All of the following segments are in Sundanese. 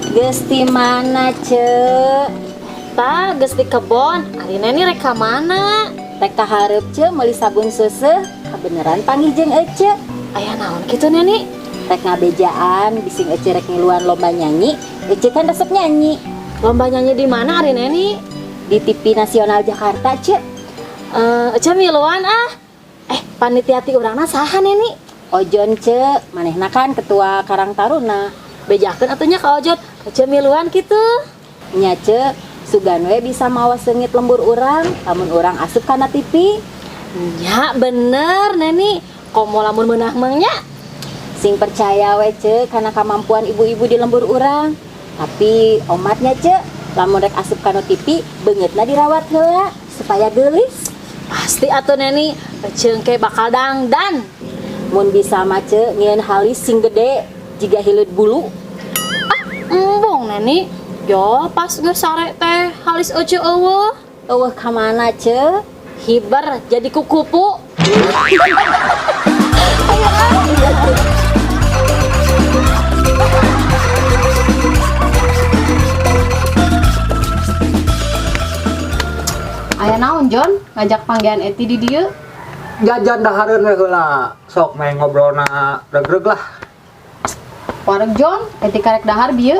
Geus di mana, Ce? Tah, geus di kebon. Ari Neni rek ka mana? Rek ka hareup, Ce, meuli sabun seuseuh. Kabeneran panggih jeung Ece. Aya naon kitu, Neni? Rek ngabejaan, bising Ece rek ngiluan lomba nyanyi. Ece kan resep nyanyi. Lomba nyanyi di mana, ari Neni? Di TV Nasional Jakarta, Ce. Eh, Ece miluan ah. Eh, panitia ti urangna saha, Neni? Ojon, Ce, manehna kan ketua Karang Taruna. Bejakeun atuh nya ka Ojon. Ece miluan kitu. Nya, Ce, sugan we bisa mawa seungit lembur urang, lamun urang asup kana TV. Nya bener, Neni. Komo lamun meunah mah nya. Sing percaya we, Ce, kana kemampuan ibu-ibu di lembur urang. Tapi omatnya, Ce, lamun rek asup kana TV, beungeutna dirawat heula supaya geulis. Pasti atuh, Neni, Ece engke bakal dangdan. Mun bisa mah, Ce, ngieun halis sing gede jiga hileud bulu. Embung, Neni. Yo, pas geus sare teh halis Ece euweuh. Euweuh ka mana, Ce? Hiber jadi kukupu. Aya naon, John, ngajak panggihan Eti di dieu? Jajan dahareun we heula. Sok main ngobrolna regreg lah. Wareg, John, Eti karek dahar bieu.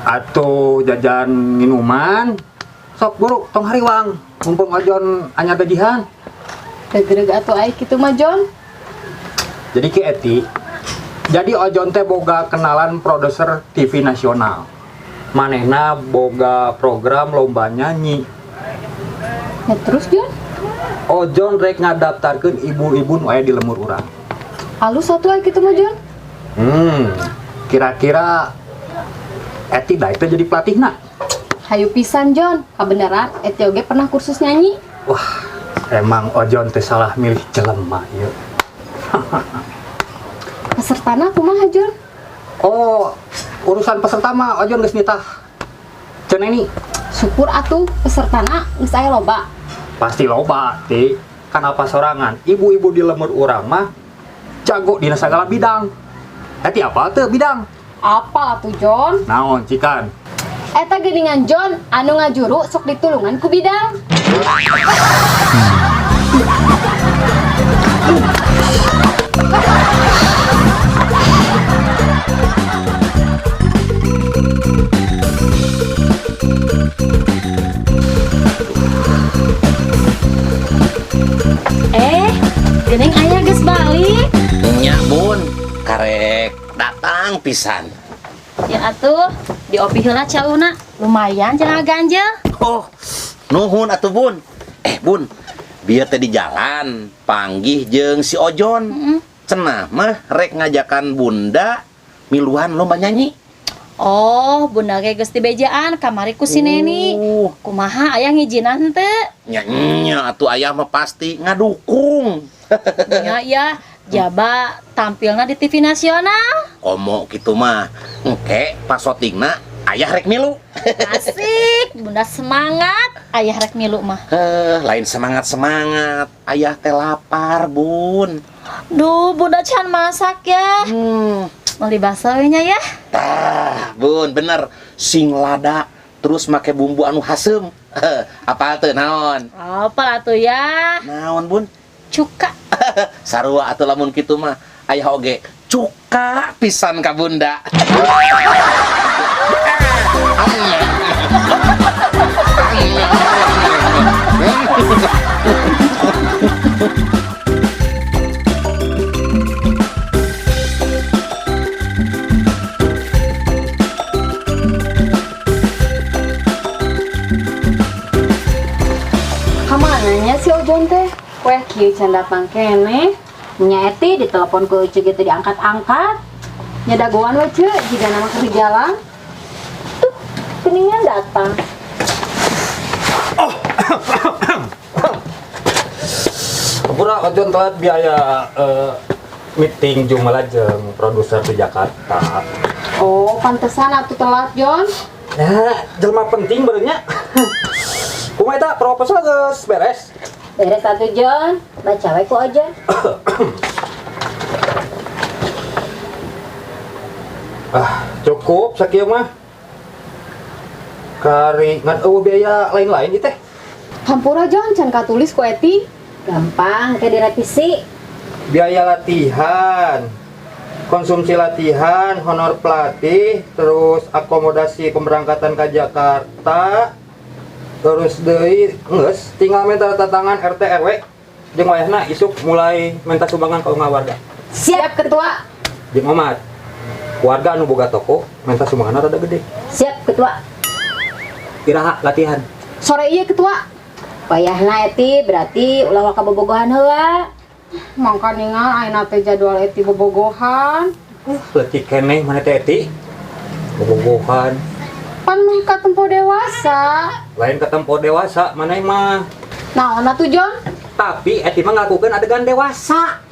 Atuh jajan minuman. Sok buru, tong hariwang. Mumpung Ojon anyar gajihan. Regreg atuh ai kitu mah, John. Jadi ki Eti, jadi Ojon teh boga kenalan produser TV nasional. Manehna boga program lomba nyanyi. Ya terus, John? Ojon rek ngadaftarkeun ibu-ibu nu aya di lembur urang. Alus atuh ai kitu mah, John. Kira-kira Eti daek teh jadi pelatihna? Hayu pisan, John. Kabeneran Eti oge pernah kursus nyanyi. Wah, emang Ojon teh salah milih jelema ieu. Pesertana kumaha, John? Oh, urusan peserta mah Ojon geus nitah Ceu Neni. Syukur atuh pesertana geus aya loba. Pasti loba, Ti. Kan apa sorangan, ibu-ibu di lembur urang mah jago dina sagala bidang. Eti apa teu bidang? Apal atuh, John? Naon, cikan? Eta geuningan, John, anu ngajuru sok ditulungan ku bidang. Eh, geuning aya geus balik. Nya, Bun, karek datang pisan. Ya atuh, diopi heula cauna. Lumayan jangan ganjel. Oh, nuhun atuh, Bun. Eh, Bun, biar teh di jalan panggih jeung si Ojon. Cenah mah rek ngajakan Bunda miluan lomba nyanyi. Oh, Bunda ge geus dibejaan kamari ku si Neni. Kumaha, aya ngijinan teu? Nya nya atuh, ayah mah pasti ngadukung. Ya ya, jaba tampilna di TV nasional. Komo kitu mah, engke pas syutingna ayah rek milu. Asik, Bunda semangat. Ayah rek milu mah. Heh, lain semangat-semangat. Ayah teh lapar, Bun. Duh, Bunda can masak ya. Meuli bakso we nya ya. Tah, Bun, bener. Sing lada terus make bumbu anu haseum. Apa teu naon? Apa atuh ya? Naon, Bun? Cuka. Sarua atuh lamun kitu mah. Ayah oge cuka pisan ka Bunda. Kamana nya si Ojon teh? Weh kieu can datang keneh. Nya Eti, ditelepon ku Ece gitu diangkat-angkat. Nya dagoan we, Ce, jigana mah keur di jalan. Tuh, geuningan datang. Pura Ojon telat biaya meeting jumlah jeung produser di Jakarta. Oh, pantesan atuh telat, John. Nah, jelema penting barunya. Kumaha eta proposal geus beres? Beres atuh, John. Baca we ku Ojon. Ah, cukup sakieu mah. Kari ngan euweuh biaya lain-lain ieu teh. Hampura Jon, can katulis ku Eti. Gampang ke direvisi. Biaya latihan, konsumsi latihan, honor pelatih, terus akomodasi pemberangkatan ke Jakarta, terus deui geus tinggal minta tanda tangan RT RW jeung wayahna isuk mulai minta sumbangan ka unggal warga. Siap, Siap ketua. Jeung omat. Warga anu boga toko minta sumbangan rada gede. Siap ketua. Iraha latihan. Sore iya ketua. Wayahna Eti berarti ulah waka bobogohan heula. Mangka ningal ayeuna teh jadwal Eti bobogohan. Leutik keneh mana teh Eti? Bobogohan. Pan mah katempo dewasa. Lain ketempo dewasa maneh mah. Naon atuh Jon? Tapi Eti mah ngalakukeun adegan dewasa.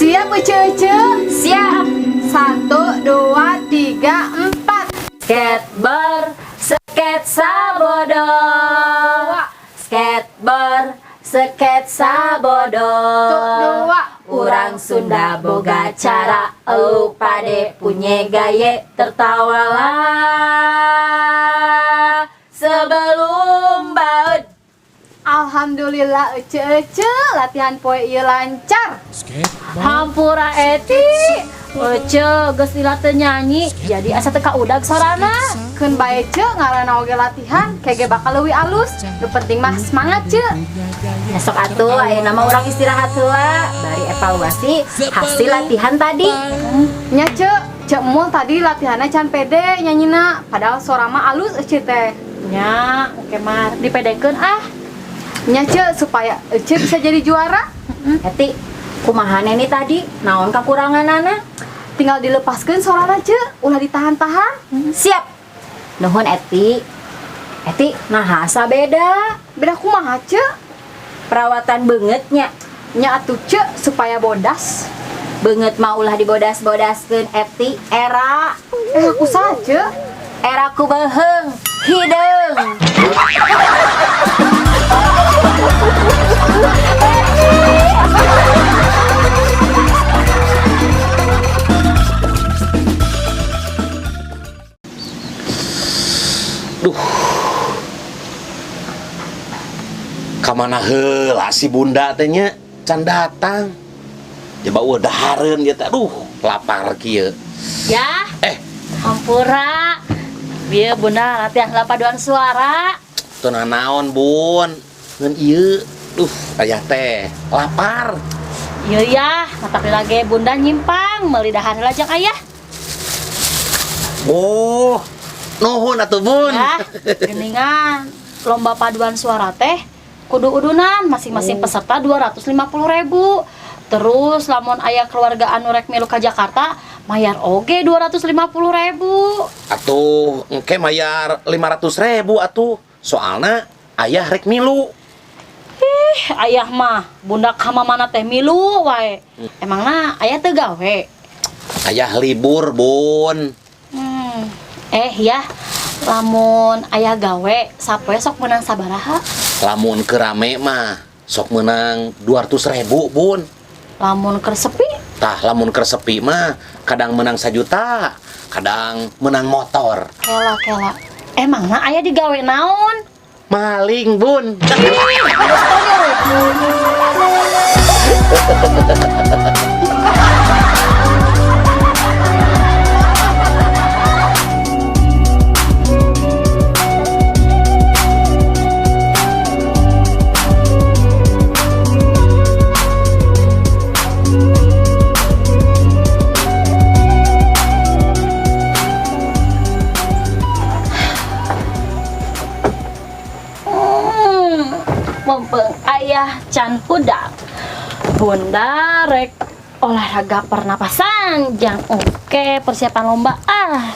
Siap Ece-ece. Siap. 1, 2, 3, 4. Skateboard, sketsa bodoh. Skateboard, sketsa bodoh. 2. Urang Sunda boga cara, elu pade punya gaye, tertawalah sebelum baut. Alhamdulillah Ece-ece latihan poe ieu lancar. Hampura Eti. Ece geus dilatih nyanyi jadi asa teu kaudag sorana. Keun bae ce ngaranna oge latihan kege bakal leuwih alus. Nu penting mah semangat ce. Besok atuh ayeuna mah urang istirahat heula, bari evaluasi hasil latihan tadi. Nya ce, ce Emul tadi latihanna can pede nyanyina padahal sora mah alus Ece teh. Nya, oke mah dipedekeun ah. Nya ce supaya Ece bisa jadi juara. Eti, kumaha Neni tadi? Naon kakuranganana? Tinggal dilepaskeun sorana ce, ulah ditahan-tahan. Siap. Nuhun Eti. Eti, nah asa beda. Beda kumaha ce? Perawatan beungeutnya. Nya atuh ce supaya bodas. Beungeut mah ulah dibodas-bodaskeun Eti, era. Eh aku saja. Era ku beuheung, hideung. Duh. Kamana heula si bunda teh nya can datang. Coba eueuh dahareun ieu teh. Aduh, lapar kieu. Ya, Eh, hampura. Bieu bunda latihan paduan suara. teu naon, Bun. Ngan ieu, duh, ayah teh lapar. Iya ya, matak lagi bunda nyimpang meuli dahar heula jeung ayah. Oh, nuhun atuh, Bun. Ya, geningan lomba paduan suara teh kudu udunan masing-masing peserta 250.000. Terus lamun aya keluarga anu rek milu ka Jakarta mayar oge 250.000. Atuh, engke mayar 500.000 atuh. Soalna ayah rek milu. Ih, ayah mah bunda ka mana teh milu wae. Emangna ayah teu gawe? Ayah libur, Bun. Eh ya, lamun ayah gawe sapoe sok menang sabaraha? Lamun keur rame mah sok menang 200.000, Bun. Lamun keur sepi? Tah, lamun keur sepi mah kadang menang 1 juta, kadang menang motor. Kela kela. Emangna ayah digawe naon? Maling, Bun. Mumpung ayah can hudang, bunda rek olahraga pernapasan jang oke persiapan lomba ah.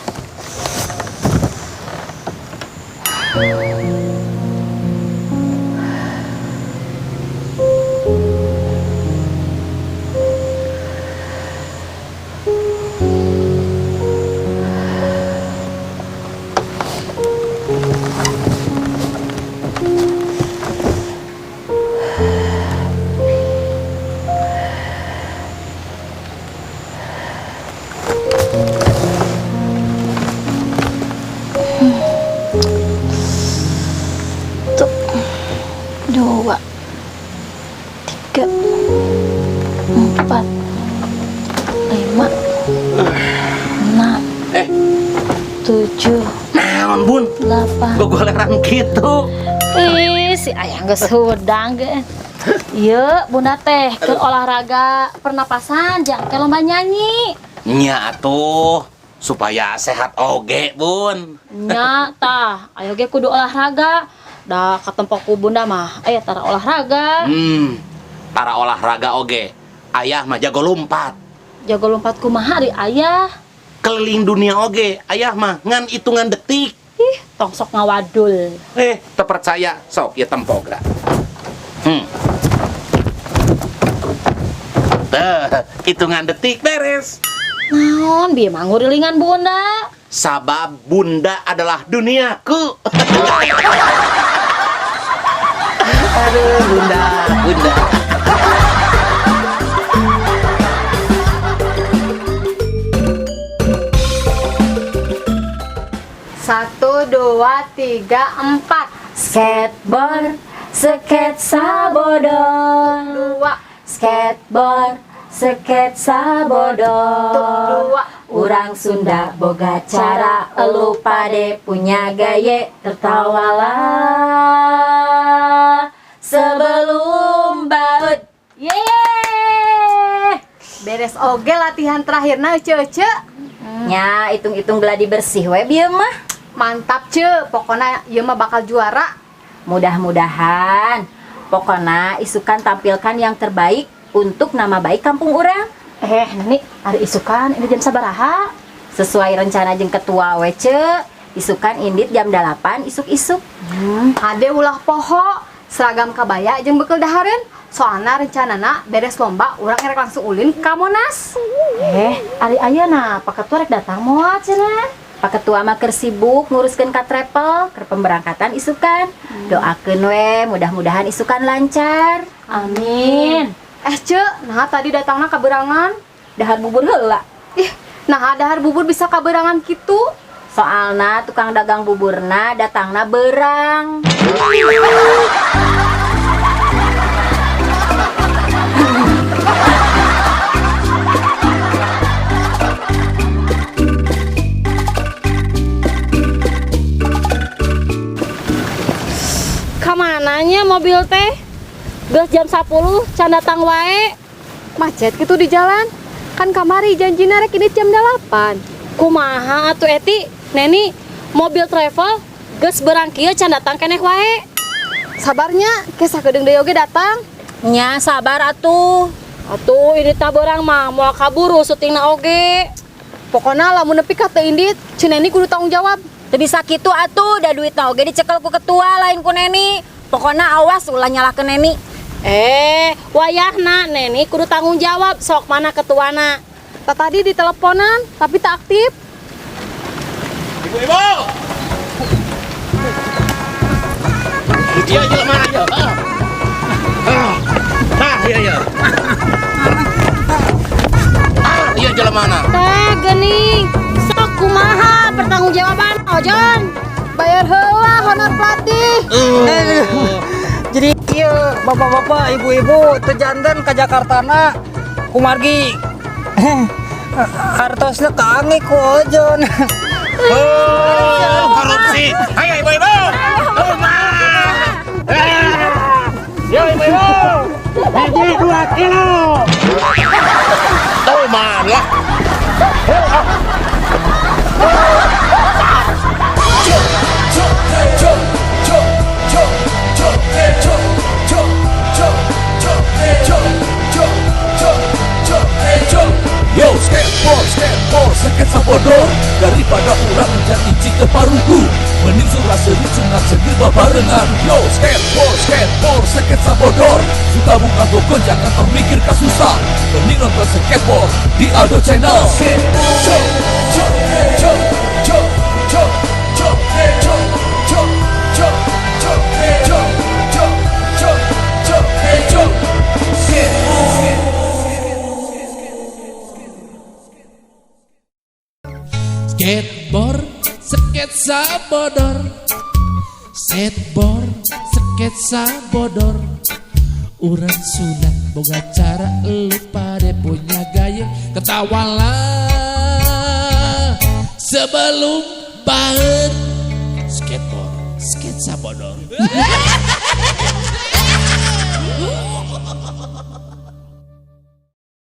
2, 3, 4, 5, 6, 7, Naon, Bun? 8. Gogoleran gitu. Ih, si ayah geus hudang ge. Ieu Bunda teh keur olahraga pernapasan jang ke lomba nyanyi. Nya atuh, supaya sehat oge, Bun. Nya tah, ayo ge kudu olahraga. Da katempok ku Bunda mah aya tara olahraga. Tara olahraga oge. Ayah mah jago lompat. Jago lompat kumaha ari ayah? Keliling dunia oge, ayah mah ngan hitungan detik. Ih, tong sok ngawadul. Terpercaya sok ya tempo gerak. Teh, hitungan detik beres. Naon bieu mah ngurilingan Bunda. Sabab Bunda adalah duniaku. Aduh, Bunda, Bunda. 1, 2, 3, 4. Skateboard, sketsa bodor. 2, Skateboard, sketsa bodor. 2. Urang Sunda boga cara, elu pade punya gaye, tertawalah sebelum baut. Yeay! Beres oge latihan terakhirna, Cece. Nya, hitung-hitung geladi bersih we bieu mah. Mantap, Ce. Pokoknya ieu mah bakal juara. Mudah-mudahan. Pokoknya isukan tampilkan yang terbaik untuk nama baik kampung urang. Nini, ari isukan ini jam sabaraha? Sesuai rencana jeung ketua we, Ce. Isukan indit jam 8 isuk-isuk. Ade ulah poho, seragam kabaya jeung bekel dahareun. Soalna rencanana beres lomba urang erek langsung ulin ka Monas. Ari ayeuna Pak Ketua rek datang moal cenah? Pak Ketua mah keur sibuk nguruskeun ka travel keur pemberangkatan isukan. Doakeun we mudah-mudahan isukan lancar. Amin. Ce, nah tadi datangna kaberangan. Dahar bubur heula. Ih, nah dahar bubur bisa kaberangan kitu. Soalna tukang dagang buburna datangna berang. Kamananya mobil teh? Geus jam 10 can datang wae. Macet gitu di jalan. Kan kamari janjina rek ini jam 8. Kumaha atuh Eti? Neni, mobil travel geus berang kieu can datang keneh wae. Sabarnya, ke sakedeung deui oge datang. Nya sabar atuh. Atuh ini tah berang mah moal kaburu syutingna oge. Pokona lamun nepi ka teu indit, Ci Neni kudu tanggung jawab. Teu bisa kitu atuh, da duitna oge dicekel ku ketua lain ku Neni. Pokona awas ulah nyalahkeun Neni. Wayahna Neni kudu tanggung jawab, sok mana ketuana. Tak tadi diteleponan tapi tak aktif. Ibu-ibu. Iya, iya, mana aja? Ah, iya, iya. Ah, iya, jalan mana? Teh geuning, sok kumaha pertanggungjawaban Ojon? Bayar heula honor pelatih. Jadi iya, bapak-bapak, ibu-ibu, teu janten ka Jakartana kumargi. Artosna kaange ku Ojon. Oh, korupsi. Ayo ibu-ibu. Yo ibu-ibu. Biji 2 kilo. Tuh mana? Yo, skateboard, skateboard, sketsa bodor. Daripada urang jadi cike parugu, mending surah seri sunat segi babarengan. Yo, skateboard, skateboard, sketsa bodor. Suka buka bokon, jangan tong mikir kasusah. Mending nonton skateboard di Aldo Channel. Skateboard, jo, jo, jo, jo, jo, jo, jo, jo, jo, jo, jo, jo, jo, jo. Skateboard. Skateboard, sketsa bodor. Skateboard, Sketsa bodor. Urang Sunda boga cara, lu pade punya gaya. Ketawalah sebelum bahet. Skateboard, sketsa bodor.